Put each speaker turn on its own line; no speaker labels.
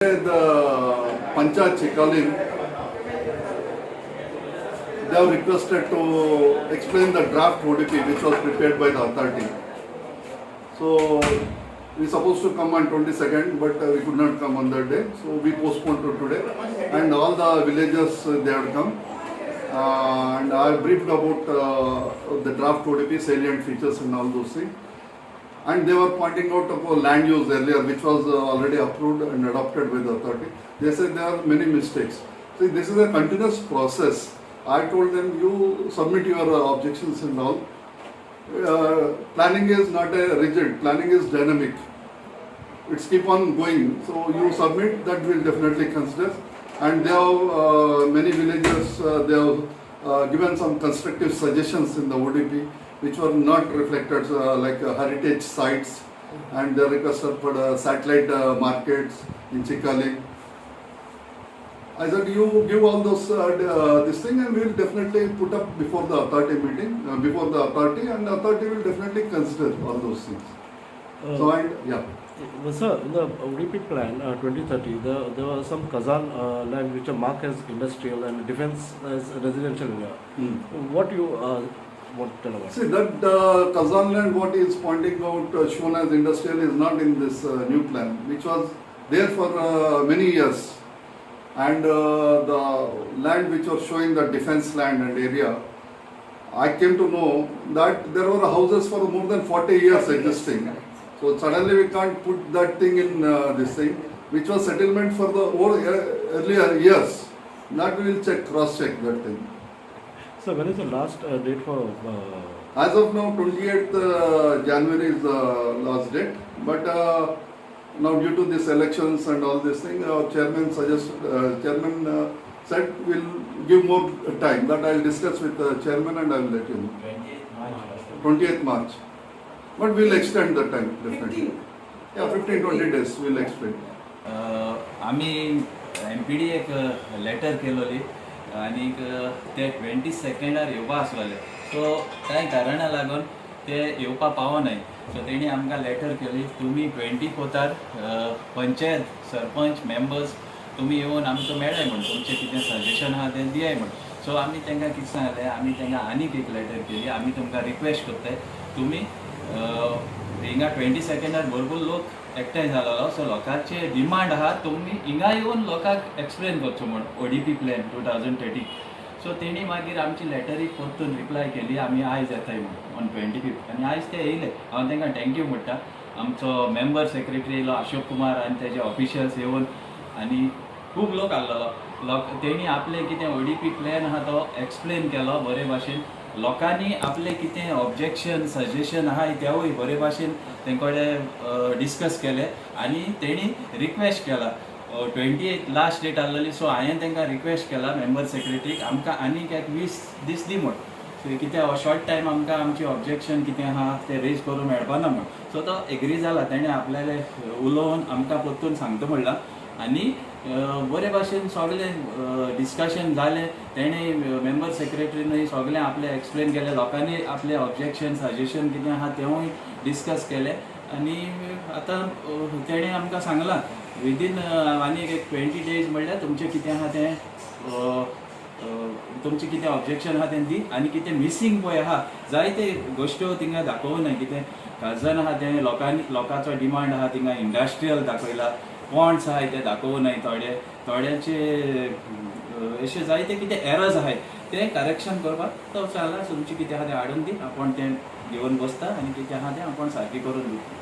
The Panchayat Chicalim, they have requested to explain the draft ODP which was prepared by the authority. So we supposed to come on 22nd, but we could not come on that day. So we postponed to today. And all the villagers, they had come. And I briefed about the draft ODP, salient features and all those things. And they were pointing out about land use earlier, which was already approved and adopted by the authority. They said there are many mistakes. See, this is a continuous process. I told them, you submit your objections and all. Planning is not a rigid, planning is dynamic. It's keep on going. So you submit, that will definitely consider. And there have many villagers, they have given some constructive suggestions in the ODP, which were not reflected, like heritage sites, and they requested for the satellite markets in Chicalim. I said, you give all those this thing, and we'll definitely put up before the authority meeting, before the authority, and the authority will definitely consider all those things. So and yeah.
Sir, in the ODP plan 2030, there was some Kazan land which are marked as industrial and defense as residential area. What you want to tell about?
See that Kazan land, what is pointing out shown as industrial is not in this new plan, which was there for many years. And the land which was showing the defense land and area, I came to know that there were houses for more than 40 years existing. So suddenly we can't put that thing in this thing, which was settlement for the old, earlier years. That we will check, cross check that thing.
Sir, when is the last date for?
As of now, 28th January is the last date. But now, due to this elections and all this thing, our chairman suggested, chairman said we'll give more time. That I'll discuss with the chairman and I'll let you know. 28th March. But we'll extend the time definitely.
15.
Yeah, 15 20 days we'll extend.
आमी M P D एक letter केलोली आनीक ते 22 सेकेंडार येवपा आसलोले, so कांय कारणा लागून ते येवपा पावनाय, सो तेणी आमकां लेटर केली, तुमी 24थार पंचायत सरपंच मेंबर्स तुमी येवन आमकां मेळ्ळे म्हूण, तुमचें कितें सजेशन आहा तें दियाय म्हूण. सो आमी तांकां कितें सांगलें, आमी तांकां आनीक एक लेटर केली, आमी तुमकां रिक्वेस्ट करताय, तुमी हिंगा 22 सेकेंडार भरपूर लोक एकठांय जालोलो, सो लोकांचे डिमांड आहा, तुमी हिंगा येवन लोकांक एक्सप्लेन करचो म्हूण ODP plan 2030. So तेणी मागीर आमची लेटरीक परतून रिप्लाय केली, आमी आयज येताय म्हूण ऑन 25th, आनी आयज ते येयले. हांव तांकां thank you म्हणटा. आमचो मेंबर सेक्रेटरी येयलो अशोक कुमार आनी तेजे ऑफिशियल्स येवन आनी खूब लोक आसलेलो. लोक तेणी आपले कितें ओडीपी प्लॅन आहा तो एक्सप्लेन केलो बरे भाशेन. लोकांनी आपले कितें ऑब्जेक्शन सजेशन आहा तेवूय बरे भाशेन तें कडेन डिस्कस केले आनी तेणी रिक्वेस्ट केला, 28 लास्ट डेट आसलेली, सो हांवें तांकां रिक्वेस्ट केला मेंबर सेक्रेटरीक, आमकां आनीक एक 20 दीस दी म्हूण, सो कितें शॉर्ट टायम आमकां आमची ऑब्जेक्शन कितें आहा तें रेज करूंक मेळपाना म्हूण. सो तो एग्री जाला, तेणें आपल्याले उलोवन आमकां परतून सांगता म्हणलां आनी बरे भाशेन सगळें डिस्कशन जालें. तेणें मेंबर सेक्रेटरीनूय सगळें आपलें एक्सप्लेन केलें, लोकांनी आपलें ऑब्जेक्शन सजेशन कितें आहा तेवूय डिस्कस केलें आनी आतां तेणें आमकां सांगलां, विदीन आनीक एक 20 डेज म्हणल्यार तुमचें कितें आहा तें तुमचें कितें ऑब्जेक्शन आहा तें दी आनी कितें मिसींग पळय आहा, जायते गोश्ट्यो थिंगा दाखोवनाय. कितें खाजन आहा तें लोकांनी लोकांचो डिमांड आहा, थिंगा इंडस्ट्रियल दाखयला, पॉन्ड्स आहाय ते दाखोवनाय, थोडे थोड्यांचे अशे जायते कितें एरर्स आहाय ते करेक्शन करपाक तो सांगला, तुमचें कितें आहा तें हाडून दी, आपूण तें घेवन बसता आनी कितें आहा तें आपूण सारकें करून दिता.